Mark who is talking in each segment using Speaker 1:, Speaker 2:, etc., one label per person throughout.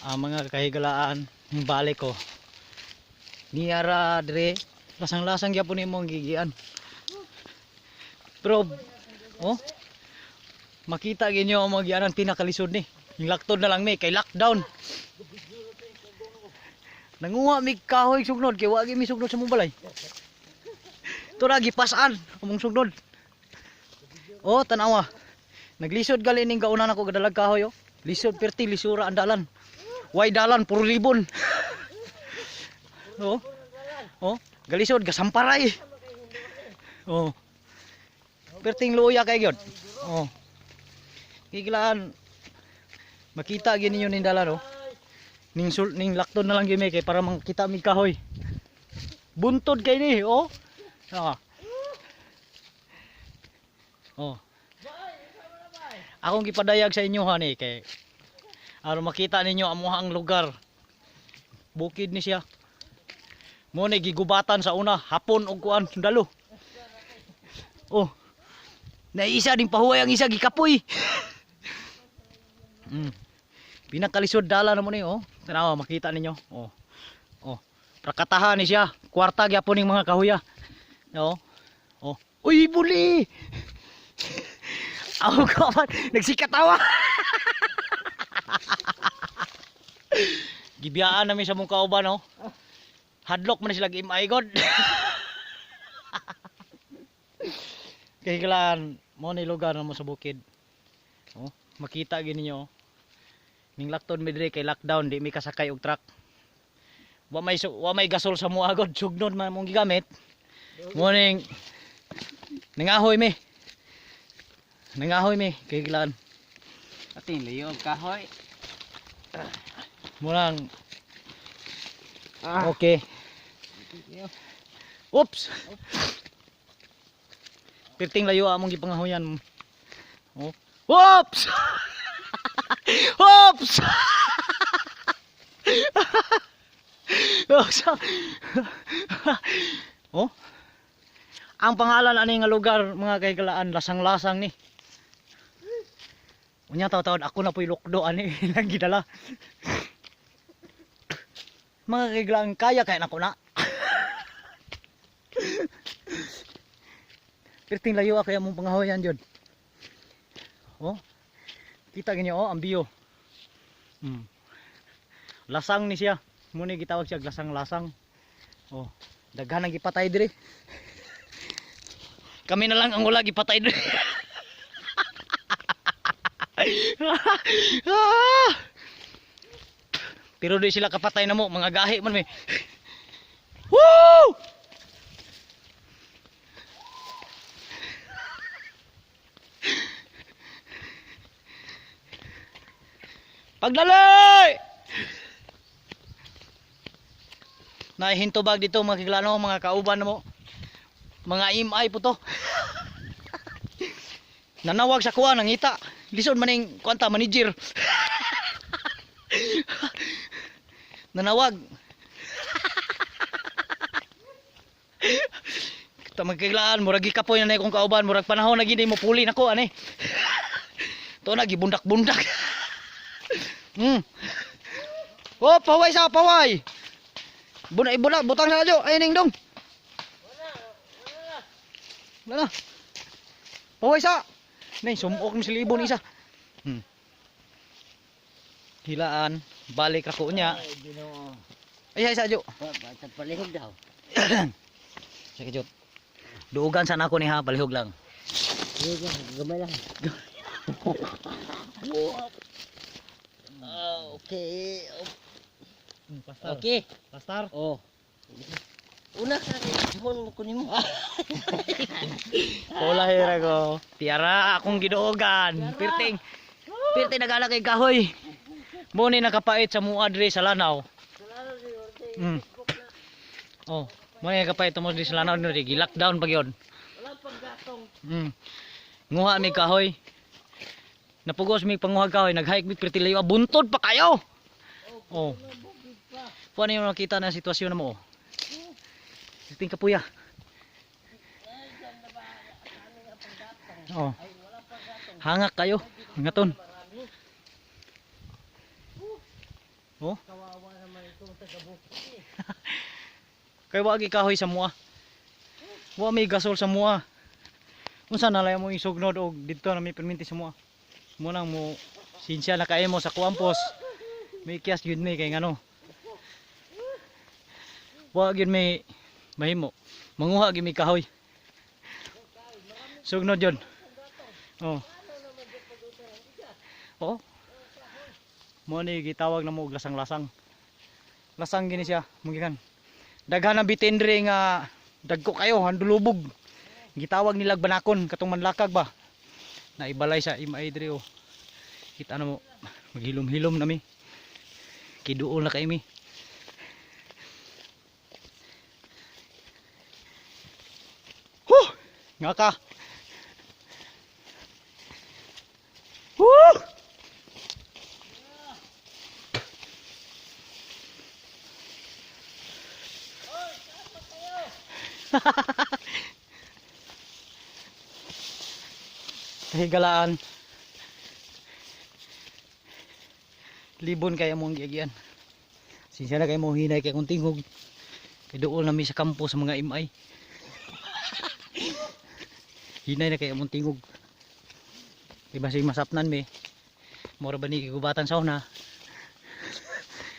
Speaker 1: Ang mga kahigalaan, yung balik ko. Niara dire, lasang-lasang gyapon nimo ang gigian. Pero oh, makita ginyo ang mga gianan, pinakalisod ni. Yung laktod na lang mi kay lockdown. Nanguha mi kahoy sugnod kay wa mi sugnod sa mong balay. Ito na gipasan among sugnod. Oh, tanawa. Naglisod gali ning gauna nako gadalag kahoy oh. Lisod perti lisura ang dalan. Way dalan puro libon. Oh. Oh, galisod gasamparay. Oh. Perting luya kay gyud. Oh. Gigilaan makita gyud ninyo ning dalan oh. Ning sul ning lakton na lang gyud mi kay para makita mi kahoy. Buntod kay ni oh. Ah. Oh. Akong gipadayag sa inyo hani kay aron makita ninyo amuhang lugar. Bukid ni siya. Mo ni gigubatan sa una, hapon og kuan sundalo. Oh. Naisa ding pahuway ang isa gikapoy. Pinakalisod dala na mo ni oh. Tanawa makita ninyo. Oh. Oh. Prakatahan ni siya. Kwarta gyapon ning mga kahuya. Oh. Oh. Uy, buli. Ako ka man nagsikatawa. Gibiyaan namin sa mong kauban oh. Hadlock man sila MI god. Kay kalan mo ni lugar na mo sa bukid. Oh, makita gyud ninyo. Oh. Ning lakton mi diri kay lockdown, di mi kasakay og truck. Wa may gasol sa mua god, sugnod man mong gigamit. Mo ning nangahoy mi. Nangahoy mi kay kalan.
Speaker 2: Ating layo ang kahoy.
Speaker 1: Mo lang okay. Oops. Pirting layo among gipangahoyan. Oh. Oops. Oops. Oops. Oh. Ang pangalan ani nga lugar mga kahigalaan, lasang-lasang ni. Unya taw-tawad ako na po'y lukdo ani ilang gidala. Mga kahigalaan, kaya kaya nako na. Pirting layo kaya mong pangahoyan jud. Oh. Kita gini oh ang bio. Lasang ni siya. Muna gitawag siya lasang-lasang. Oh, daghan ang gipatay diri. Kami na lang ang wala gipatay diri. Pero di sila kapatay na mo, mga gahi man mi. Woo! Pagdali! Nahihintubag dito mga kiglano, mga kauban mo. Mga MI po to. Nanawag sa kuha, nangita. Lisod maning kuanta manager. Nanawag. Ta magkiglaan, murag gikapoy na na akong kauban, murag panahon na gini mo puli nako ani. To na gibundak-bundak. Oh, paway sa paway. Buna ibuna butang sa adyo. Ay ning dong. Wala na. Paway sa. Nay sumok ni silibon isa. Hilaan, balik ra ko niya. Ay ay sa adyo.
Speaker 2: Basta palihog daw.
Speaker 1: Sige jud. Duugan sana ako ni ha, palihog lang.
Speaker 2: Palihog lang, gamay lang. Okay.
Speaker 1: Pastar.
Speaker 2: Okay.
Speaker 1: Pastar.
Speaker 2: Oh. Una ka rin, mo kunin mo.
Speaker 1: Wala hira ko. Tiara akong giduogan. Pirting. Pirting nagala kay kahoy. Mo ni nakapait sa mua diri sa Lanao. Oh, mo ni nakapait mo diri sa Lanao diri gi-lockdown pa gyud.
Speaker 2: Wala paggatong.
Speaker 1: Nguha mi kahoy. Napugos mi panguha kahoy, nag-hike mi pirti layo, buntod pa kayo. Oh. Kuan yung nakita na sitwasyon na mo. Oh. Pirting kapuya. Oh. Hangak kayo, ngaton. Oh,
Speaker 2: Kawawa naman itong taga-bukid eh.
Speaker 1: Kay wa gi kahoy sa mua. Wa may gasol sa mua. Unsa na lang mo isugnod og didto na may perminti sa mua. Mo nang mo sinsya na kaayo mo sa kuampos. May kiyas gyud mi kay ngano. Wa gyud may mahimo. Manguha gyud mi kahoy. Sugnod yun. Oh. Oh. Mo ni gitawag na mo og lasang-lasang. Lasang gini siya, munggikan. Daghan ang bitin diri nga dagko kayo, handulubog. Gitawag nilag banakon katong manlakag ba. Naibalay sa MI diri oh. Kita na mo, maghilom-hilom nami. Kiduol na kay mi. Huh! Nga ka. Woo! Kahigalaan. Libon kay among giagyan. Sinsya na kay mo, hinay kay kung tingog. Kay duol na mi sa kampo sa mga MI. Hinay na kay among tingog. Kay basig masapnan mi. Mura ba ni gigubatan sa una?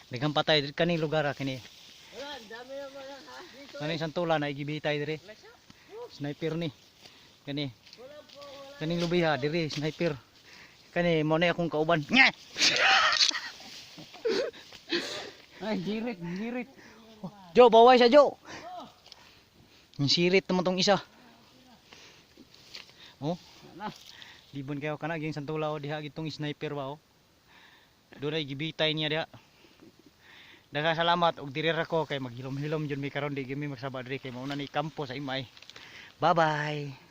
Speaker 1: Daghang patay kaning lugar ah, kini.
Speaker 2: Wala, ang dami naman ang ha. Dito.
Speaker 1: Kaning santula na igibitay diri.
Speaker 2: Lasa.
Speaker 1: Sniper ni. Kani
Speaker 2: Wala po, wala.
Speaker 1: Kaning lubiha diri sniper. Kani mo na akong kauban. Nya!
Speaker 2: Ay, girit, girit.
Speaker 1: Jo, baway siya, Jo. Yung sirit naman tong isa. Oh,
Speaker 2: Wala.
Speaker 1: libon kayo kana ging santula oh diha gitong sniper ba oh. Dunay gibitay niya diha. Daghang salamat og diri ra ko kay maghilom-hilom jud mi karon, di gyud mi magsaba diri kay mauna ni kampo sa Imay. Bye-bye.